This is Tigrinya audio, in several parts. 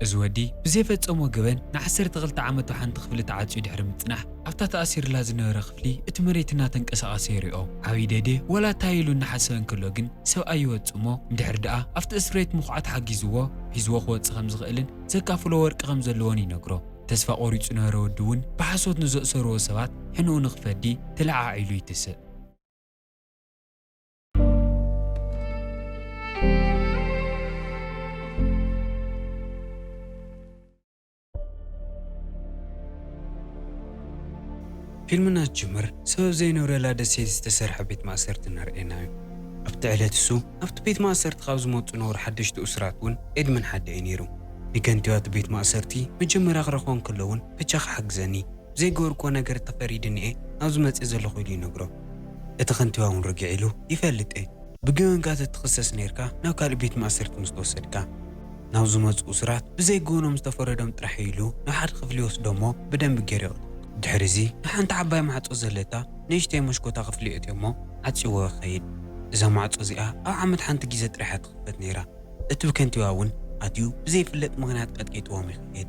እዚ ወዲ ብዘይፈጸሞ ገበን ንዓሰርተ ክልተ ዓመቱ ሓንቲ ክፍሊ ተዓጽዩ ድሕሪ ምጽናሕ፣ ኣብታ ተኣሲርላ ዝነበረ ክፍሊ እቲ መሬት እናተንቀሳቐሰ ይሪኦ። ዓብዪ ደዴ ዋላ እንታይ ኢሉ እናሓሰበ እንከሎ ግን ሰብኣይ ይወጽእ እሞ፣ እንድሕር ደኣ ኣብቲ እስር ቤት ምኹዓት ሓጊዝዎ፣ ሒዝዎ ክወጽእ ከም ዝኽእልን ዘካፍሎ ወርቂ ከም ዘለዎን ይነግሮ። ተስፋ ቆሪጹ ዝነበረ ወዲ እውን ብሓሶት ንዘእሰሩዎ ሰባት ሕንኡ ንኽፈዲ ተለዓዒሉ ይትስእ። ፊልምና ዝጅምር ሰበብ ዘይነብረላ ደሴት ዝተሰርሐ ቤት ማእሰርቲ እናርኣየና እዩ። ኣብቲ ዕለት እሱ ኣብቲ ቤት ማእሰርቲ ካብ ዝመጹ ነውሪ ሓደሽቲ እሱራት እውን ኤድመን ሓደ እዩ ነይሩ። ንከንቲባ እቲ ቤት ማእሰርቲ መጀመርያ ክረኽቦ እንከሎ እውን በጃኻ ሓግዘኒ፣ ብዘይገበርክዎ ነገር ተፈሪድኒ እየ ናብዚ መፅእ ዘለኹ ኢሉ ይነግሮ። እቲ ከንቲባ እውን ርግዕ ኢሉ ይፈልጥ እየ፣ ብገበንካ ተትኽሰስ ነይርካ ናብ ካልእ ቤት ማእሰርቲ ምስ ተወሰድካ። ናብ ዝመፁ እሱራት ብዘይ ገበኖም ዝተፈረዶም ጥራሕ እዩ ኢሉ ናብ ሓደ ክፍሊ ይወስዶ እሞ ብደንቢ ገይሩ ይቕጥቅጦም። ድሕሪ እዚ ንሓንቲ ዓባይ ማዕፆ ዘለታ ንእሽተይ መሽኮታ ክፍሊ የእትዮ እሞ ዓፅይዎ ይኸይድ። እዛ ማዕፆ እዚኣ ኣብ ዓመት ሓንቲ ግዜ ጥራሕ እያ ትኽፈት ነይራ። እቲ ብከንቲባ እውን ኣትዩ ብዘይፍለጥ ምኽንያት ቀጥቂጥዎም ይኸይድ።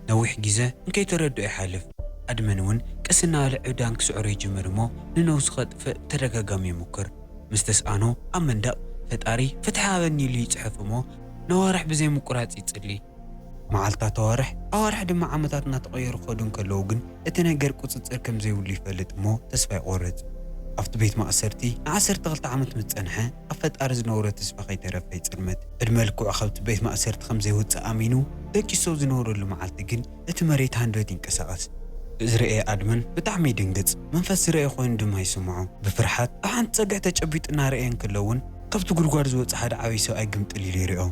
ነዊሕ ግዜ እንከይተረድኦ ይሓልፍ። ኣድመን እውን ቀስ እናበለ ዕብዳን ክስዕሮ ይጅምር እሞ ንነብሱ ከጥፍእ ብተደጋጋሚ ይሙክር። ምስ ተስኣኖ ኣብ መንደቕ ፈጣሪ ፍትሒ ሃበኒ ኢሉ ይፅሕፍ እሞ ነዋርሕ ብዘይ ምቁራፅ ይፅሊ። መዓልታት ኣዋርሕ ኣዋርሕ ድማ ዓመታት እናተቐየሩ ክኸዱ እንከለዉ ግን እቲ ነገር ቁፅፅር ከም ዘይብሉ ይፈልጥ እሞ ተስፋ ይቆርፅ። ኣብቲ ቤት ማእሰርቲ ንዓሰርተ ክልተ ዓመት ምስ ፀንሐ ኣብ ፈጣሪ ዝነበሮ ተስፋ ከይተረፈ ይፅልመት። ዕድመ ልክዑ ካብቲ ቤት ማእሰርቲ ከም ዘይወፅእ ኣሚኑ ደቂሱ ኣብ ዝነበረሉ መዓልቲ ግን እቲ መሬት ሃንደበት ይንቀሳቐስ። እዚ ዝረኣየ ኣድመን ብጣዕሚ ይድንግፅ። መንፈስ ዝረኣየ ኮይኑ ድማ ይስምዖ። ብፍርሓት ኣብ ሓንቲ ፀግዒ ተጨቢጡ እናረኣየ እንከሎ እውን ካብቲ ጉድጓድ ዝወፀ ሓደ ዓብዪ ሰብኣይ ግምጥል ኢሉ ይሪኦ።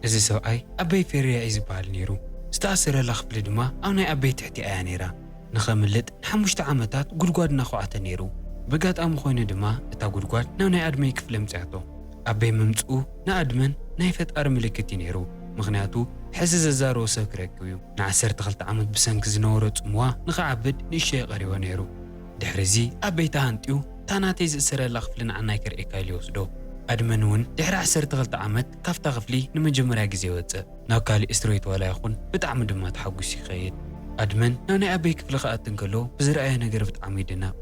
እዚ ሰብኣይ ኣበይ ፌርያ እዩ ዝበሃል ነይሩ። ዝተኣሰረላ ክፍሊ ድማ ኣብ ናይ ኣበይ ትሕቲ እያ ነይራ። ንኸምልጥ ንሓሙሽተ ዓመታት ጉድጓድ እናኾዓተ ነይሩ። በጋጣሚ ኮይኑ ድማ እታ ጉድጓድ ናብ ናይ ኣድመይ ክፍሊ ኣምፅኣቶ። ኣበይ ምምፅኡ ንኣድመን ናይ ፈጣሪ ምልክት እዩ ነይሩ። ምኽንያቱ ሕዚ ዘዛረቦ ሰብ ክረክብ እዩ። ንዓሰርተ ክልተ ዓመት ብሰንኪ ዝነበሮ ጽምዋ ንኽዓብድ ንእሽተይ ቀሪቦ ነይሩ። ድሕሪ እዚ ኣበይ ተሃንጥዩ እታ ናተይ ዝእሰረላ ክፍሊ ንዓናይ ከርእየካ ኢሉ ይወስዶ። ኣድመን እውን ድሕሪ ዓሰርተ ክልተ ዓመት ካብታ ክፍሊ ንመጀመርያ ግዜ ይወጽእ። ናብ ካልእ እስር ቤት ዋላ ይኹን ብጣዕሚ ድማ ተሓጒሱ ይኸይድ። ኣድመን ናብ ናይ ኣበይ ክፍሊ ክኣቱ እንከሎ ብዝረኣዮ ነገር ብጣዕሚ ይድነቕ።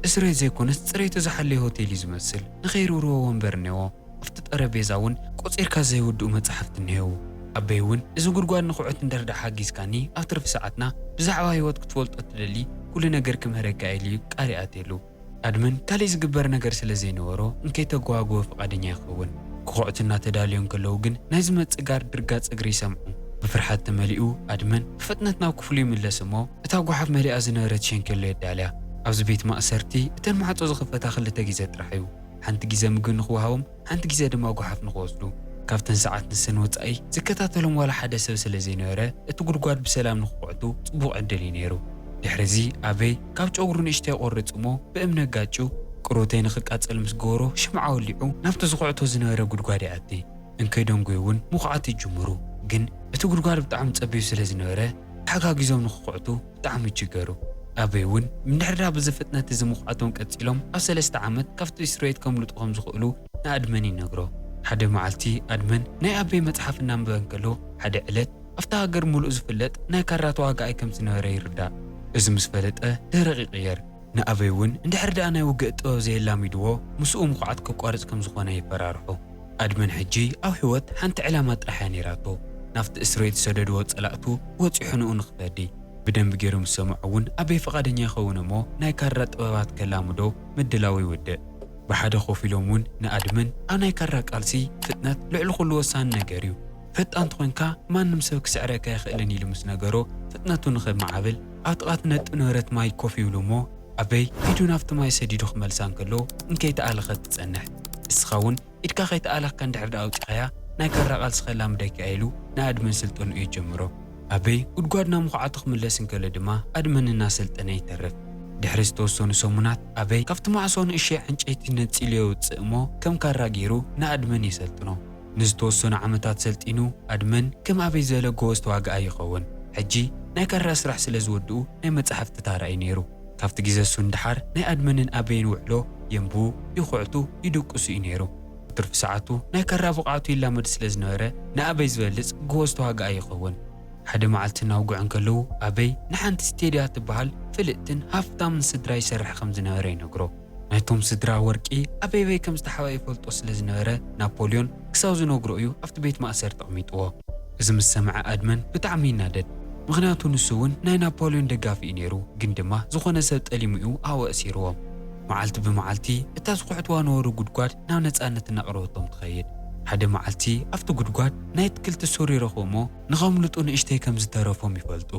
እስር ቤት ዘይኮነስ ጽሬቱ ዝሓለየ ሆቴል እዩ ዝመስል። ንኸይርውርዎ ወንበር እኔዎ። ኣብቲ ጠረጴዛ እውን ቆጺርካ ዘይውድኡ መጻሕፍቲ እኒሄው። ኣበይ እውን እዚ ጉድጓድ ንኽዑት እንድሕር ደኣ ሓጊዝካኒ ኣብ ትርፊ ሰዓትና ብዛዕባ ህይወት ክትፈልጦ ትደሊ ኩሉ ነገር ክምህረካ ኢሉ እዩ ቃል ይኣትየሉ። ኣድመን ካሊእ ዝግበር ነገር ስለ ዘይነበሮ እንከይተጓጓጎ ፍቓደኛ ይኸውን። ክኹዕቱ እናተዳለዩ እንከለዉ ግን ናይ ዝመጽእ ጋርድ ድርጋጽ እግሪ ይሰምዑ። ብፍርሓት ተመሊኡ ኣድመን ብፍጥነት ናብ ክፍሉ ይምለስ እሞ እታ ጓሓፍ መሊኣ ዝነበረት ሸንኬሎ የዳልያ። ኣብዚ ቤት ማእሰርቲ እተን ማዕጾ ዝኽፈታ ክልተ ግዜ ጥራሕ እዩ። ሓንቲ ግዜ ምግቢ ንኽወሃቦም ሓንቲ ግዜ ድማ ጓሓፍ ንኽወስዱ። ካብተን ሰዓት ንሰን ወጻኢ ዝከታተሎም ዋላ ሓደ ሰብ ስለ ዘይነበረ እቲ ጉድጓድ ብሰላም ንኽኹዕቱ ጽቡቕ ዕድል እዩ ነይሩ። ድሕሪ እዚ ኣበይ ካብ ጨጉሩ ንእሽተይ ይቖርጽ እሞ ብእምኒ ኣጋጭዩ ቁሩተይ ንኽቃጸል ምስ ገበሮ ሽምዓ ወሊዑ ናብቲ ዝኹዕቶ ዝነበረ ጉድጓድ ይኣቲ። እንከይደንጎዩ እውን ምኹዓት ይጅምሩ። ግን እቲ ጉድጓድ ብጣዕሚ ጸቢብ ስለ ዝነበረ ተሓጋጊዞም ንኽኹዕቱ ብጣዕሚ ይጅገሩ። ኣበይ እውን ምድሕርዳ ብዚ ፍጥነት እዚ ምኹዓቶም ቀጺሎም ኣብ ሰለስተ ዓመት ካብቲ እስር ቤት ከምልጡ ከም ዝኽእሉ ንኣድመን ይነግሮ። ሓደ መዓልቲ ኣድመን ናይ ኣበይ መጽሓፍ እናንበበ እንከሎ ሓደ ዕለት ኣብታ ሃገር ምሉእ ዝፍለጥ ናይ ካራ ተዋጋኣይ ከም ዝነበረ ይርዳእ። እዚ ምስ ፈለጠ ደረቕ ይቕየር። ንኣበይ እውን እንድሕር ደኣ ናይ ውግእ ጥበብ ዘየላሚድዎ ምስኡ ምኹዓት ከቋርጽ ከም ዝኾነ የፈራርሖ። ኣድመን ሕጂ ኣብ ህይወት ሓንቲ ዕላማ ጥራሕ እያ ነይራቶ። ናብቲ እስር ቤት ዝሰደድዎ ጸላእቱ ወጺሑ ንኡ ንኽፈዲ። ብደንቢ ገይሩ ምስ ሰምዖ እውን ኣበይ ፍቓደኛ ይኸውን እሞ ናይ ካራ ጥበባት ከላምዶ ምድላው ይውድእ። ብሓደ ኮፍ ኢሎም እውን ንኣድመን ኣብ ናይ ካራ ቃልሲ ፍጥነት ልዕሊ ኩሉ ወሳኒ ነገር እዩ። ፈጣን ተኾይንካ ማንም ሰብ ክስዕረካ ኣይኽእልን ኢሉ ምስ ነገሮ ፍጥነቱ ንኸመዓብል ኣብ ጥቓ እቲ ነጥብ ነበረት ማይ ኮፍ ይብሉ እሞ ኣበይ ኢዱ ናብቲ ማይ ሰዲዱ ክመልሳ እንከሎ እንከይተኣለኸት ትጸንሕ። እስኻ እውን ኢድካ ከይተኣለኽካ እንድሕር ደኣ ኣውጺኻያ ናይ ካራ ቃልሲ ከላምደካ ኢሉ ንኣድመን ስልጠንኡ ይጀምሮ። ኣበይ ጉድጓድ ናብ ምኹዓቱ ክምለስ እንከሎ ድማ ኣድመን እናሰልጠነ ይተርፍ። ድሕሪ ዝተወሰኑ ሰሙናት ኣበይ ካብቲ ማዕጾ ንእሸይ ዕንጨይቲ ነጺሉ የውጽእ እሞ ከም ካራ ገይሩ ንኣድመን የሰልጥኖ። ንዝተወሰኑ ዓመታት ሰልጢኑ ኣድመን ከም ኣበይ ዝበለ ጎበዝ ተዋጋኣይ ይኸውን። ሕጂ ናይ ካራ ስራሕ ስለ ዝወድኡ ናይ መጻሕፍቲ ታራ እዩ ነይሩ። ካብቲ ግዜ እሱ ንደሓር ናይ ኣድመንን ኣበይን ውዕሎ የንብቡ፣ ይኹዕቱ፣ ይድቅሱ እዩ ነይሩ። ብትርፊ ሰዓቱ ናይ ካራ ብቕዓቱ ይላመድ ስለ ዝነበረ ንኣበይ ዝበልጽ ጎበዝ ተዋጋኣይ ይኸውን። ሓደ መዓልቲ እናውግዑ እንከለዉ፣ ኣበይ ንሓንቲ ስቴድያ ትበሃል ፍልጥትን ሃፍታምን ስድራ ይሰርሕ ከም ዝነበረ ይነግሮ። ናይቶም ስድራ ወርቂ ኣበይ ኣበይ ከም ዝተሓብኣ ይፈልጦ ስለ ዝነበረ፣ ናፖልዮን ክሳብ ዝነግሮ እዩ ኣብቲ ቤት ማእሰርቲ ኣቕሚጥዎ። እዚ ምስ ሰምዐ ኣድመን ብጣዕሚ ይናደድ። ምኽንያቱ ንሱ እውን ናይ ናፖልዮን ደጋፊ እዩ ነይሩ፣ ግን ድማ ዝኾነ ሰብ ጠሊሙ'ዩ ኣብኡ ኣሲርዎም። መዓልቲ ብመዓልቲ እታ ዝኹዕትዋ ነበሩ ጉድጓድ ናብ ነጻነት እናቐረበቶም ትኸይድ። ሓደ መዓልቲ ኣብቲ ጉድጓድ ናይ ኣትክልቲ ሱር ይረኽቡ እሞ ንኸምልጡ ንእሽተይ ከም ዝተረፎም ይፈልጡ።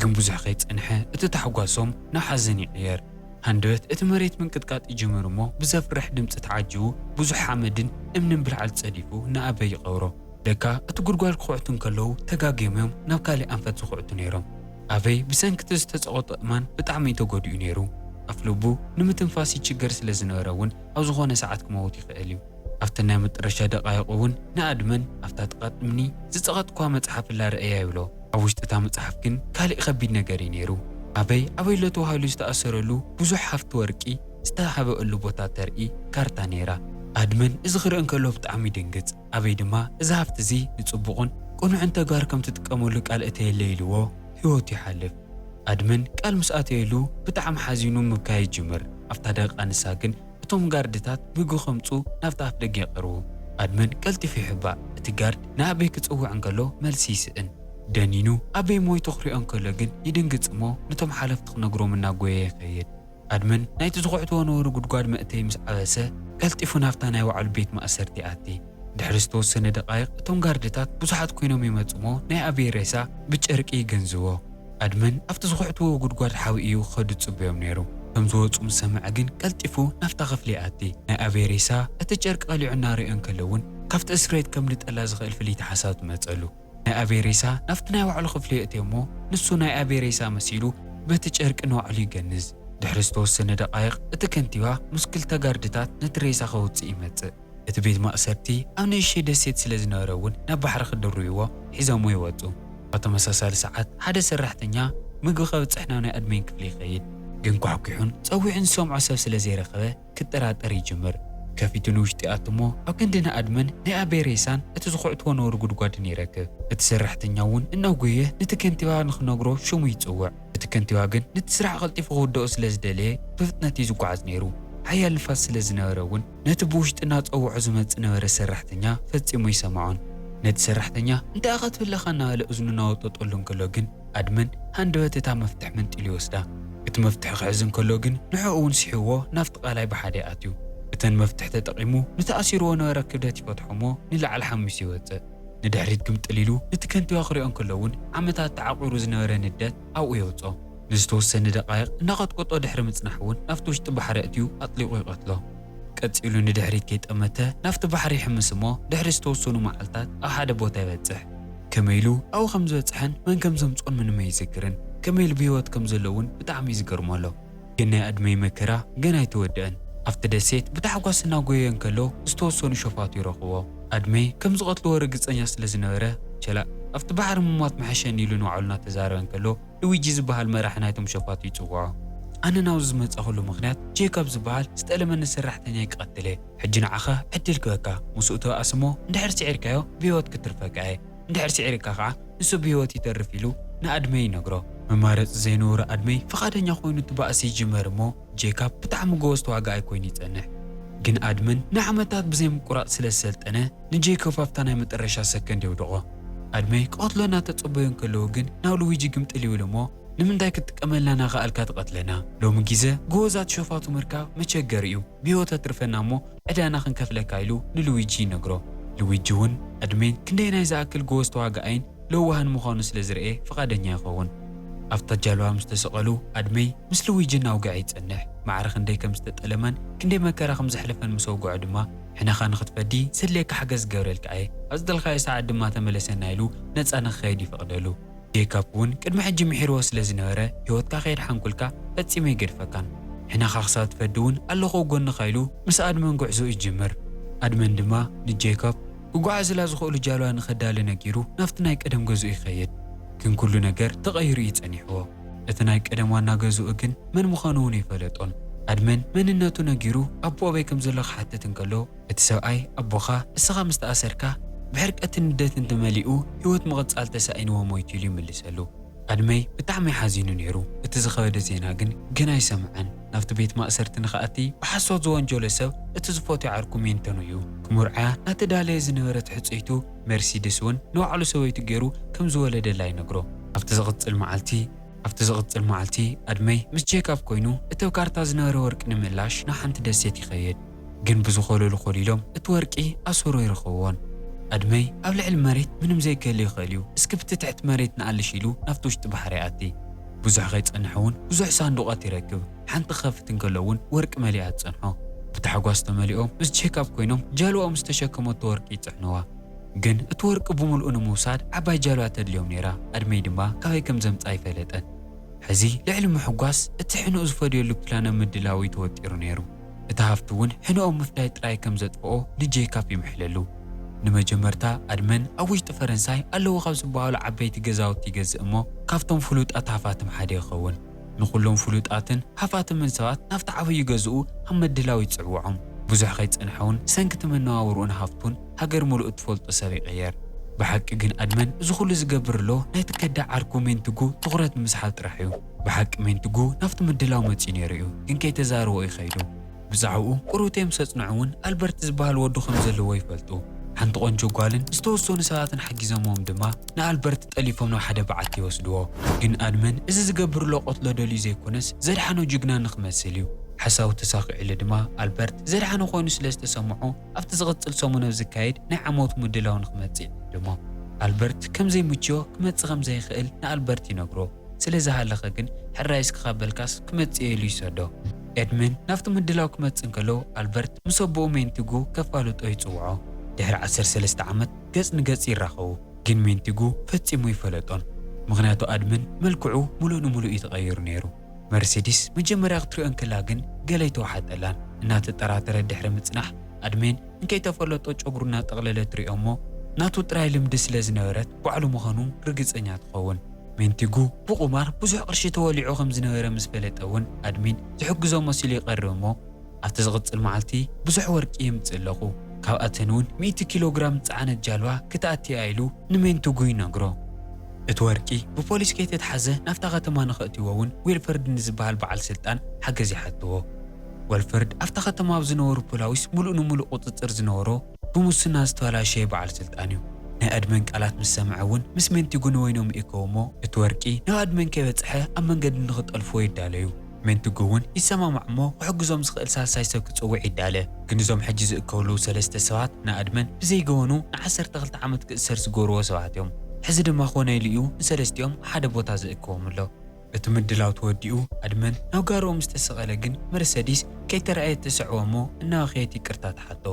ግን ብዙሕ ከይጸንሐ እቲ ታሕጓሶም ናብ ሓዘን ይቕየር። ሃንደበት እቲ መሬት ምንቅጥቃጥ ይጅምር እሞ ብዘፍርሕ ድምጺ ተዓጂቡ ብዙሕ ሓመድን እምንን ብላዕሊ ጸዲፉ ንኣበይ ይቐብሮ። ለካ እቲ ጉድጓድ ክኹዕቱ እንከለዉ ተጋግዮም እዮም ናብ ካሊእ ኣንፈት ዝኹዕቱ ነይሮም። ኣበይ ብሰንኪ እቲ ዝተጸቐጦ እማን ብጣዕሚ እዩ ተጎዲኡ ነይሩ። ኣፍ ልቡ ንምትንፋስ ይችገር ስለ ዝነበረ እውን ኣብ ዝኾነ ሰዓት ክመውት ይኽእል እዩ። ኣብተን ናይ መጠረሻ ደቓይቕ እውን ንኣድመን ኣብታ ጥቓ እምኒ ዝጸቐጥኳ መጽሓፍ እላ ርእያ ይብሎ። ኣብ ውሽጢ እታ መጽሓፍ ግን ካሊእ ከቢድ ነገር እዩ ነይሩ። ኣበይ ኣበይ ኣሎ ተባሂሉ ዝተኣሰረሉ ብዙሕ ሃፍቲ ወርቂ ዝተሃበ እሉ ቦታ ተርኢ ካርታ ነይራ። ኣድመን እዚ ክርኢ እንከሎ ብጣዕሚ ይድንግጽ። ኣበይ ድማ እዚ ሃፍቲ እዚ ንጽቡቕን ቅኑዕን ተግባር ከም ትጥቀመሉ ቃል እተየለ ኢልዎ ህይወቱ ይሓልፍ። ኣድመን ቃል ምስ ኣተየሉ ብጣዕሚ ሓዚኑ ምብካይ ይጅምር። ኣብታ ደቂቃ ንሳ ግን እቶም ጋርድታት ምግቢ ከምጹ ናብቲ ኣፍ ደገ ይቐርቡ። ኣድመን ቀልጢፉ ይሕባእ። እቲ ጋርድ ንኣበይ ክጽውዕ እንከሎ መልሲ ይስእን። ደኒኑ ኣበይ ሞይቱ ክሪኦ እንከሎ ግን ይድንግጽ እሞ ነቶም ሓለፍቲ ክነግሮም እናጎየ ይኸይድ። ኣድመን ናይቲ ዝኹዕትዎ ነበሩ ጉድጓድ መእተዊ ምስ ዓበሰ ቀልጢፉ ናብታ ናይ ባዕሉ ቤት ማእሰርቲ ይኣቲ። ድሕሪ ዝተወሰነ ደቓይቕ እቶም ጋርድታት ብዙሓት ኮይኖም ይመጹ እሞ ናይ ኣበይ ሬሳ ብጨርቂ ይገንዝዎ። ኣድመን ኣብቲ ዝኹዕትዎ ጉድጓድ ሓዊ እዩ ክኸዱ ዝጽበዮም ነይሩ። ከም ዝወጹ ምስ ሰምዐ ግን ቀልጢፉ ናብታ ክፍሊ ይኣቲ። ናይ ኣበይ ሬሳ እቲ ጨርቂ ቀሊዑ እናረእዮ እንከሎ እውን ካብቲ እስር ቤት ከምልጠላ ዝኽእል ፍልይቲ ሓሳብ ትመጸሉ። ናይ ኣበይ ሬሳ ናብቲ ናይ ባዕሉ ክፍሊ የእትዮ እሞ ንሱ ናይ ኣበይ ሬሳ መሲሉ በቲ ጨርቂ ንባዕሉ ይገንዝ። ድሕሪ ዝተወሰነ ደቓይቕ እቲ ከንቲባ ምስ ክልተ ጋርድታት ነቲ ሬሳ ከውጽእ ይመጽእ። እቲ ቤት ማእሰርቲ ኣብ ንእሽተይ ደሴት ስለ ዝነበረ እውን ናብ ባሕሪ ክድርብይዎ ሒዞምዎ ይወጹ። ኣብ ተመሳሳሊ ሰዓት ሓደ ሰራሕተኛ ምግቢ ከብጽሕ ናብ ናይ ኣድመን ክፍሊ ይኸይድ። ግን ኳሕኲሑን ጸዊዑን ዝሰምዖ ሰብ ስለ ዘይረኸበ ክጠራጠር ይጅምር። ከፊቱ ንውሽጢ ይኣቱ እሞ ኣብ ክንዲ ንኣድመን ናይ ኣበይ ሬሳን እቲ ዝኹዕትዎ ነበሩ ጉድጓድን ይረክብ። እቲ ሰራሕተኛ እውን እናጎየ ነቲ ከንቲባ ንኽነግሮ ሽሙ ይጽውዕ። እቲ ከንቲባ ግን ነቲ ስራሕ ቀልጢፉ ክውድኦ ስለ ዝደለየ ብፍጥነት እዩ ዝጓዓዝ ነይሩ። ሓያል ንፋስ ስለ ዝነበረ እውን ነቲ ብውሽጢ እናጸውዖ ዝመጽእ ነበረ ሰራሕተኛ ፈጺሙ ኣይሰምዖን። ነቲ ሰራሕተኛ እንታይ ኢኻ ትብል ኣለኻ እናበለ እዝኑ እናወጠጠሉ እንከሎ ግን ኣድመን ሃንደበት እታ መፍትሕ መንጢሉ ይወስዳ። እቲ መፍትሒ ክሕዝ እንከሎ ግን ንዕኡ እውን ስሒዎ ናብቲ ቃላይ ብሓደ ይኣትዩ። እተን መፍትሕ ተጠቒሙ ንተኣሲርዎ ነበረ ክብደት ይፈትሖ እሞ ንላዕሊ ሓሚሱ ይወጽእ። ንድሕሪት ግምጥል ኢሉ ነቲ ከንቲባ ክሪኦ እንከሎ እውን ዓመታት ተዓቑሩ ዝነበረ ንደት ኣብኡ የውጽኦ። ንዝተወሰነ ደቓይቕ እናቐጥቀጦ ድሕሪ ምጽናሕ እውን ናብቲ ውሽጢ ባሕሪ ኣእትዩ ኣጥሊቑ ይቐትሎ። ቀጺሉ ንድሕሪት ከይጠመተ ናብቲ ባሕሪ ይሕምስ እሞ ድሕሪ ዝተወሰኑ መዓልታት ኣብ ሓደ ቦታ ይበጽሕ። ከመይ ኢሉ ኣብኡ ከም ዝበጽሐን መን ከም ዘምጽኦን ምንም ኣይዝክርን። ከመይ ኢሉ ብህይወት ከም ዘሎ እውን ብጣዕሚ እዩ ዝገርመሎ። ግን ናይ ኣድመይ መከራ ገና ኣይተወደአን። ኣብቲ ደሴት ብታሕጓስ እናጎየየ እንከሎ ዝተወሰኑ ሸፋቱ ይረኽብዎ። ኣድመይ ከም ዝቐትልዎ ርግጸኛ ስለ ዝነበረ ቸላእ ኣብቲ ባሕሪ ምሟት ምሐሸኒ ኢሉ ንባዕሉ እናተዛረበ እንከሎ ሉዊጂ ዝበሃል መራሒ ናይቶም ሸፋቱ ይጽውዖ። ኣነ ናብዚ ዝመጻኹሉ ምኽንያት ጄኮብ ዝበሃል ዝጠለመኒ ሰራሕተኛይ ክቐትል እየ። ሕጂ ንዓኻ ዕድል ክበካ፣ ምስኡ ተባኣስ እሞ እንድሕር ስዒርካዮ ብህይወት ክትርፈካ እየ፣ እንድሕር ስዒርካ ከዓ ንሱ ብህይወት ይተርፍ ኢሉ ንኣድመይ ይነግሮ። መማረፂ ዘይነበሮ ኣድመይ ፍቓደኛ ኮይኑ እቲ ባእሲ ይጅመር እሞ ጄኮብ ብጣዕሚ ጎበዝ ተዋጋኣይ ኮይኑ ይጸንሕ። ግን ኣድመን ንዓመታት ብዘይ ምቁራጽ ስለ ዝሰልጠነ ንጄኮብ ኣብታ ናይ መጠረሻ ሰከንድ የውድቖ። ኣድመይ ክቐትሎ እናተጸበዮ እንከለዉ ግን ናብ ሉዊጂ ግምጥል ይብል እሞ ንምንታይ ክትጥቀመልና እናኸኣልካ ትቐትለና? ሎሚ ግዜ ጎበዛት ሸፋቱ ምርካብ መቸገሪ እዩ። ብህይወት ኣትርፈና እሞ ዕዳና ክንከፍለካ ኢሉ ንሉዊጂ ይነግሮ። ሉዊጂ እውን ኣድሜን ክንደየናይ ዝኣክል ጎበዝ ተዋጋኣይን ለዋህን ምዃኑ ስለ ዝረኤ ፍቓደኛ ይኸውን። ኣብታ ጃልባ ምስ ተሰቐሉ ኣድሜ ምስ ሉዊጂ እናውግዐ ይጸንሕ። ማዕረ ክንደይ ከም ዝተጠለመን ክንደይ መከራ ከም ዘሕለፈን ምስ ኣውግዖ ድማ ሕነኻ ንኽትፈዲ ዘድልየካ ሓገዝ ክገብረልካ እየ፣ ኣብ ዝደልኻዮ ሰዓት ድማ ተመለሰና ኢሉ ነጻ ንኽኸይድ ይፈቕደሉ። ጄኮብ እውን ቅድሚ ሕጂ ምሒርዎ ስለ ዝነበረ ህይወትካ ከየድሓንኩልካ ፈጺመ ኣይገድፈካን፣ ሕነኻ ክሳብ ትፈዲ እውን ኣለኹ ኣብ ጎንኻ ኢሉ ምስ ኣድመን ጉዕዞኡ ይጅምር። ኣድመን ድማ ንጄኮብ ክጓዓዝላ ዝኽእሉ ጃልባ ንኸዳሊ ነጊሩ ናብቲ ናይ ቀደም ገዝኡ ይኸይድ። ግን ኩሉ ነገር ተቐይሩ እዩ ጸኒሕዎ። እቲ ናይ ቀደም ዋና ገዝኡ ግን መን ምዃኑ እውን ኣይፈለጦን። ኣድመን መንነቱ ነጊሩ ኣቦ ኣበይ ከም ዘሎ ክሓትት እንከሎ እቲ ሰብኣይ ኣቦኻ እስኻ ምስ ተኣሰርካ ብሕርቀትን ንደትን ተመሊኡ ህይወት ምቕጻል ተሳኢንዎ ሞይቱ ኢሉ ይምልሰሉ። ኣድመይ ብጣዕሚ ሓዚኑ ነይሩ። እቲ ዝኸበደ ዜና ግን ገና ኣይሰምዐን። ናብቲ ቤት ማእሰርቲ ንኽኣቲ ብሓሶት ዝወንጀሎ ሰብ እቲ ዝፈትዮ ዓርኩ ሜንተኑ እዩ። ክምርዓያ ናተዳለየ ዝነበረት ሕጽይቱ መርሲድስ እውን ንባዕሉ ሰበይቱ ገይሩ ከም ዝወለደላ ይነግሮ። ኣብቲ ዝቕጽል መዓልቲ ኣብቲ ዝቕጽል መዓልቲ ኣድመይ ምስ ጄካብ ኮይኑ እቲ ኣብ ካርታ ዝነበረ ወርቂ ንምእላሽ ናብ ሓንቲ ደሴት ይኸይድ። ግን ብዝኾለሉ ኮሊሎም እቲ ወርቂ ኣሰሩ ይረኽብዎን። ኣድመይ ኣብ ልዕሊ መሬት ምንም ዘይክህሉ ይኽእል እዩ። እስኪ ብቲ ትሕቲ መሬት ንኣልሽ ኢሉ ናብቲ ውሽጢ ባሕሪ ይኣቲ። ብዙሕ ከይጸንሐ እውን ብዙሕ ሳንዱቓት ይረክብ። ሓንቲ ክኸፍት እንከሎ እውን ወርቂ መሊኣ ትጸንሖ። ብታሕጓስ ተመሊኦም ምስ ጄካብ ኮይኖም ጃልባኦም ዝተሸከመቶ ወርቂ ይጽዕንዋ። ግን እቲ ወርቂ ብምልኡ ንምውሳድ ዓባይ ጃልባ ተድልዮም ነይራ። ኣድመይ ድማ ካበይ ከም ዘምጽኣ ኣይፈለጠን። ሕዚ ልዕሊ ምሕጓስ እቲ ሕንኡ ዝፈድየሉ ፕላን ኣብ ምድላው እዩ ተወጢሩ ነይሩ። እቲ ሃፍቲ እውን ሕንኦም ምፍዳይ ጥራይ ከም ዘጥፍኦ ንጄካብ ይምሕለሉ። ንመጀመርታ ኣድመን ኣብ ውሽጢ ፈረንሳይ ኣለዉ ካብ ዝበሃሉ ዓበይቲ ገዛውቲ ይገዝእ እሞ ካብቶም ፍሉጣት ሃፋትም ሓደ ይኸውን። ንኹሎም ፍሉጣትን ሃፋትምን ሰባት ናብቲ ዓብዩ ገዝኡ ኣብ ምድላው ይጽውዖም። ብዙሕ ከይጸንሐ እውን ሰንክቲ መነባብርኡን ሃፍቱን ሃገር ምሉእ እትፈልጦ ሰብ ይቕየር። ብሓቂ ግን ኣድመን እዚ ኩሉ ዝገብር ኣሎ ናይቲ ከዳዕ ዓርኩ ሜንትጉ ትኹረት ንምስሓብ ጥራሕ እዩ። ብሓቂ ሜንትጉ ናብቲ ምድላው መጺኡ ነይሩ እዩ፣ ግን ከይተዛረቦ እዩ ከይዱ። ብዛዕባኡ ቁሩብተይ ምስ ኣጽንዑ እውን ኣልበርት ዝበሃል ወዱ ከም ዘለዎ ይፈልጡ። ሓንቲ ቆንጆ ጓልን ዝተወሰኑ ሰባትን ሓጊዞምዎም ድማ ንኣልበርት ጠሊፎም ናብ ሓደ በዓቲ ይወስድዎ። ግን ኣድመን እዚ ዝገብር ኣሎ ቀትሎ ደልዩ ዘይኮነስ ዘድሓኖ ጅግና ንኽመስል እዩ። ሓሳቡ ተሳኺዑሉ ድማ ኣልበርት ዘድሓኖ ኮይኑ ስለ ዝተሰምዖ ኣብቲ ዝቕጽል ሰሙን ኣብ ዝካየድ ናይ ዓመቱ ምድላው ንኽመጽእ ይዕድሞ። ኣልበርት ከም ዘይምችዮ ክመጽእ ከም ዘይኽእል ንኣልበርት ይነግሮ። ስለ ዝሃለኸ ግን ሕራይ እስኪ ካብ በልካስ ክመጽእ እየ ኢሉ ይሰዶ። ኤድመን ናብቲ ምድላው ክመጽእ እንከሎ ኣልበርት ምስ ኣቦኡ ሜንቲጉ ከፋልጦ ይጽውዖ። ድሕሪ ዓሰርተ ሰለስተ ዓመት ገጽ ንገጽ ይራኸቡ። ግን ሜንቲጉ ፈጺሙ ይፈለጦን። ምኽንያቱ ኣድመን መልክዑ ምሉእ ንምሉእ እዩ ተቐይሩ ነይሩ። መርሴዲስ መጀመርያ ክትሪኦ እንከላ ግን ገለ ኣይተዋሓጠላን። እናተጠራጠረት ድሕሪ ምጽናሕ ኣድመን እንከይተፈለጦ ጨጉሩ እናጠቕለለ ትሪኦ እሞ ናቱ ጥራይ ልምዲ ስለ ዝነበረት ባዕሉ ምዃኑ ርግጸኛ ትኸውን። ሜንቲጉ ብቑማር ብዙሕ ቅርሺ ተወሊዑ ከም ዝነበረ ምስ ፈለጠ እውን ኣድመን ዝሕግዞ መሲሉ ይቐርብ እሞ ኣብቲ ዝቕጽል መዓልቲ ብዙሕ ወርቂ የምጽእ ኣለኹ፣ ካብኣተን እውን ሚእቲ ኪሎ ግራም ዝጸዓነት ጃልባ ክትኣቲ እያ ኢሉ ንሜንቲጉ ይነግሮ። እቲ ወርቂ ብፖሊስ ከይተትሓዘ ናብታ ከተማ ንኸእትዎ እውን ዊልፈርድ ንዝበሃል በዓል ስልጣን ሓገዝ ይሓትዎ። ወልፈርድ ኣብታ ከተማ ኣብ ዝነበሩ ፖላዊስ ምሉእ ንምሉእ ቁጽጽር ዝነበሮ ብሙስና ዝተበላሸየ በዓል ስልጣን እዩ። ናይ ኣድመን ቃላት ምስ ሰምዐ እውን ምስ ሜንቲጉ ንወይኖም ይእከቡ እሞ እቲ ወርቂ ናብ ኣድመን ከይበጽሐ ኣብ መንገዲ ንኽጠልፍዎ ይዳለዩ። ሜንቲጉ እውን ይሰማማዕ እሞ ክሕግዞም ዝኽእል ሳልሳይ ሰብ ክጽውዕ ይዳለ። ግን እዞም ሕጂ ዝእከብሉ ሰለስተ ሰባት ንኣድመን ብዘይገበኑ ንዓሰርተ ክልተ ዓመት ክእሰር ዝገብርዎ ሰባት እዮም። ሕዚ ድማ ኮነ ኢሉ እዩ ንሰለስቲኦም ሓደ ቦታ ዝእከቦም ኣሎ። እቲ ምድላው ተወዲኡ ኣድመን ናብ ጋርኡ ምስ ተሰቐለ ግን መርሰዲስ ከይተረኣየት ትስዕቦ እሞ እናበኸየት ይቅርታ ትሓቶ።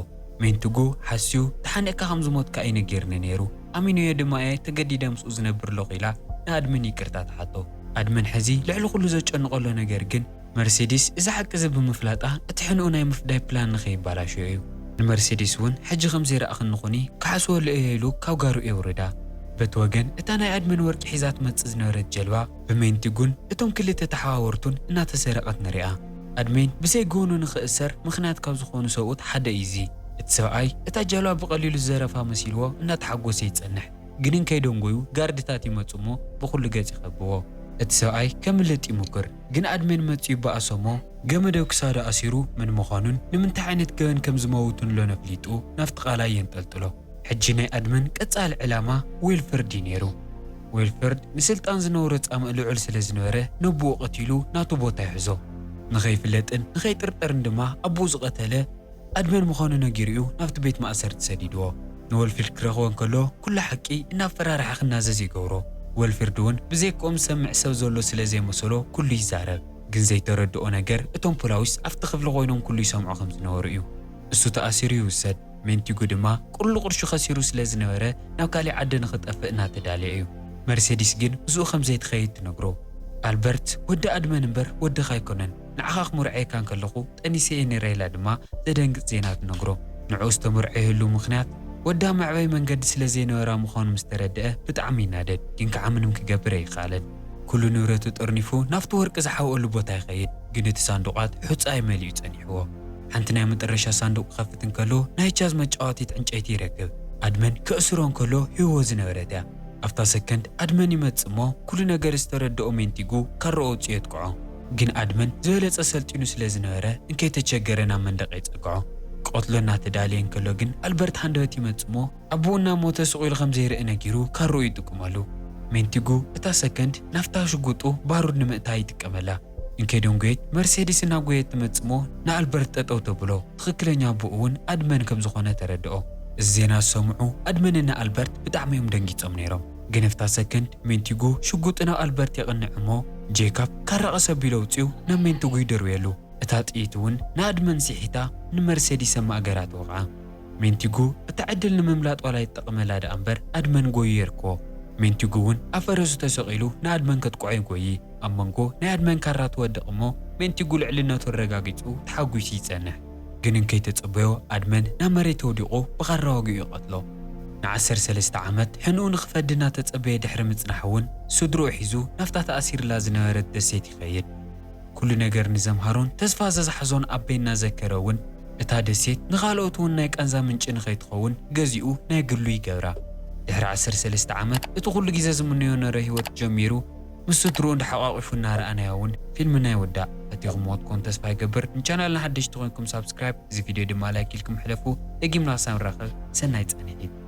ሜንቲጉ ሓስዩ ተሓኒቕካ ከም ዝሞትካ እዩ ነጊርኒ ነይሩ፣ ኣሚነዮ ድማ እየ ተገዲደ ምስኡ ዝነብር ኣለኹ ኢላ ንኣድመን ይቅርታ ትሓቶ። ኣድመን ሕዚ ልዕሊ ኩሉ ዘጨንቐሎ ነገር ግን መርሴዲስ እዚ ሓቂ እዚ ብምፍላጣ እቲ ሕንኡ ናይ ምፍዳይ ፕላን ንኸይባላሾ እዩ። ንመርሴዲስ እውን ሕጂ ከም ዘይረኣኽኒ ኹኒ ክሓስወሉ እየ ኢሉ ካብ ጋሩ የውርዳ። በቲ ወገን እታ ናይ ኣድመን ወርቂ ሒዛ ትመጽእ ዝነበረት ጀልባ ብሜንቲጉን እቶም ክልተ ተሓዋወርቱን እናተሰረቐት ንሪኣ። ኣድሜን ብዘይገበኑ ንኽእሰር ምኽንያት ካብ ዝኾኑ ሰብኡት ሓደ እዩ እዚ። እቲ ሰብኣይ እታ ጃልባ ብቐሊሉ ዝዘረፋ መሲልዎ እናተሓጎሰ ይጸንሕ። ግን እንከይደንጎዩ ጋርድታት ይመጹ እሞ ብኹሉ ገጽ ይኸብዎ። እቲ ሰብኣይ ከምልጥ ይሙክር፣ ግን ኣድሜን መጺኡ ይበኣሶ እሞ ገመድ ኣብ ክሳዱ ኣሲሩ መን ምዃኑን ንምንታይ ዓይነት ገበን ከም ዝመውቱን ሎን ኣፍሊጡ ናብቲ ቃላይ የንጠልጥሎ። ሕጂ ናይ ኣድመን ቀጻሊ ዕላማ ዊልፈርድ እዩ ነይሩ። ዊልፈርድ ንስልጣን ዝነበሮ ጻምእ ልዑል ስለ ዝነበረ ነብኡ ቀቲሉ ናቱ ቦታ ይሕዞ። ንኸይፍለጥን ንኸይጥርጠርን ድማ ኣቦኡ ዝቐተለ ኣድመን ምዃኑ ነጊሩ እዩ ናብቲ ቤት ማእሰርቲ ሰዲድዎ። ንወልፊርድ ክረኽቦ እንከሎ ኩሉ ሓቂ እናፈራርሐ ክናዘዝ ይገብሮ። ወልፊርድ እውን ብዘይክኦም ዝሰምዕ ሰብ ዘሎ ስለ ዘይመሰሎ ኩሉ ይዛረብ። ግን ዘይተረድኦ ነገር እቶም ፖላዊስ ኣብቲ ክፍሊ ኮይኖም ኩሉ ይሰምዑ ከም ዝነበሩ እዩ። እሱ ተኣሲሩ ይውሰድ። ሜንቲጉ ድማ ቁሩብ ቅርሹ ከሲሩ ስለ ዝነበረ ናብ ካሊእ ዓዲ ንኽጠፍእ እናተዳለየ እዩ። መርሴዲስ ግን ምስኡ ከም ዘይትኸይድ ትነግሮ። ኣልበርት ወዲ ኣድመን እምበር ወድኻ ኣይኮነን፣ ንዓኻ ክምርዐየካ እንከለኹ ጠኒሰ እየ ነይረ ኢላ ድማ ዘደንግጽ ዜና ትነግሮ። ንዕኡ ዝተመርዐየሉ ምኽንያት ወዳ መዕበይ መንገዲ ስለ ዘይነበራ ምዃኑ ምስ ተረድአ ብጣዕሚ ይናደድ፣ ግን ከዓ ምንም ክገብር ኣይከኣለን። ኩሉ ንብረቱ ጠርኒፉ ናብቲ ወርቂ ዝሓብአሉ ቦታ ይኸይድ፣ ግን እቲ ሳንዱቓት ሑጻ እዩ መሊኡ ጸኒሕዎ። ሓንቲ ናይ መጠረሻ ሳንዱቕ ክኸፍት እንከሎ ናይ ጃዝ መጫወቲት ዕንጨይቲ ይረክብ። ኣድመን ክእስሮ እንከሎ ሂዎ ዝነበረት እያ። ኣብታ ሰከንድ ኣድመን ይመጽእ እሞ፣ ኩሉ ነገር ዝተረድኦ ሜንቲጉ ካራኡ ኣውጺኡ የጥቅዖ። ግን ኣድመን ዝበለጸ ሰልጢኑ ስለ ዝነበረ፣ እንከይተቸገረ ናብ መንደቕ የጸግዖ። ክቐትሎ እናተዳለየ እንከሎ ግን፣ ኣልበርት ሃንደበት ይመጽእ እሞ፣ ኣቦኡ እናሞተ ስቕ ኢሉ ከም ዘይርኢ ነጊሩ ካራኡ ይጥቅመሉ። ሜንቲጉ እታ ሰከንድ ናብታ ሽጉጡ ባሩድ ንምእታይ ይጥቀመላ። እንከይደንጎየት መርሴዲስ እናጎየት ትመጽእ እሞ፣ ንኣልበርት ጠጠው ተብሎ። ትኽክለኛ ኣቦኡ እውን ኣድመን ከም ዝኾነ ተረድኦ። እዚ ዜና ዝሰምዑ ኣድመን ንኣልበርት ብጣዕሚ እዮም ደንጊጾም ነይሮም። ግን ኣብታ ሰከንድ ሜንቲጉ ሽጉጡ ናብ ኣልበርት የቕንዕ እሞ፣ ጄካብ ካራ ቀስ ኣቢሉ ኣውጺኡ ናብ ሜንቲጉ ይደርብየሉ። እታ ጥይት እውን ንኣድመን ስሒታ ንመርሴዲስ ኣብ ማእገራ ትወቕዓ። ሜንቲጉ እታ ዕድል ንምምላጥ ዋላ ይጠቐመላ ደኣ እምበር፣ ኣድመን ጎዩ የርክቦ። ሜንቲጉ እውን ኣብ ፈረሱ ተሰቒሉ ንኣድመን ከጥቅዖ ይጎዪ። ኣብ መንጎ ናይ ኣድመን ካራ ትወድቕ እሞ፣ ሜንቲጉ ልዕልነቱ ኣረጋጊጹ ተሓጒሱ ይጸንሕ። ግን እንከይተጸበዮ ኣድመን ናብ መሬት ወዲቑ ብኻራ ወጊኡ ይቐትሎ። ንዓሰርተ ሰለስተ ዓመት ሕንኡ ንኽፈዲ እናተጸበየ ድሕሪ ምጽናሕ እውን፣ ስድርኡ ሒዙ ናብታ ተኣሲርላ ዝነበረት ደሴት ይኸይድ። ኩሉ ነገር ንዘምሃሮን ተስፋ ዘዝሓዞን ኣበይ እናዘከረ እውን፣ እታ ደሴት ንኻልኦት እውን ናይ ቃንዛ ምንጪ ንኸይትኸውን ገዚኡ ናይ ግሉ ይገብራ። ድሕሪ ዓሰርተ ሰለስተ ዓመት እቲ ኩሉ ግዜ ዝምነዮ ነረ ህይወት ጀሚሩ፣ ምስ ስድርኡ እንዳሓቋቑፉ እናረኣናዮ እውን ፊልምና ይውዳእ። ፈቲኹምዎ ትኾኑ ተስፋ ይገብር። ንቻናልና ሓደሽቲ ኮይንኩም ሳብስክራይብ፣ እዚ ቪድዮ ድማ ላይክ ኢልኩም ሕለፉ። ደጊምና ክሳብ ንራኸብ ሰናይ ጻንሒት።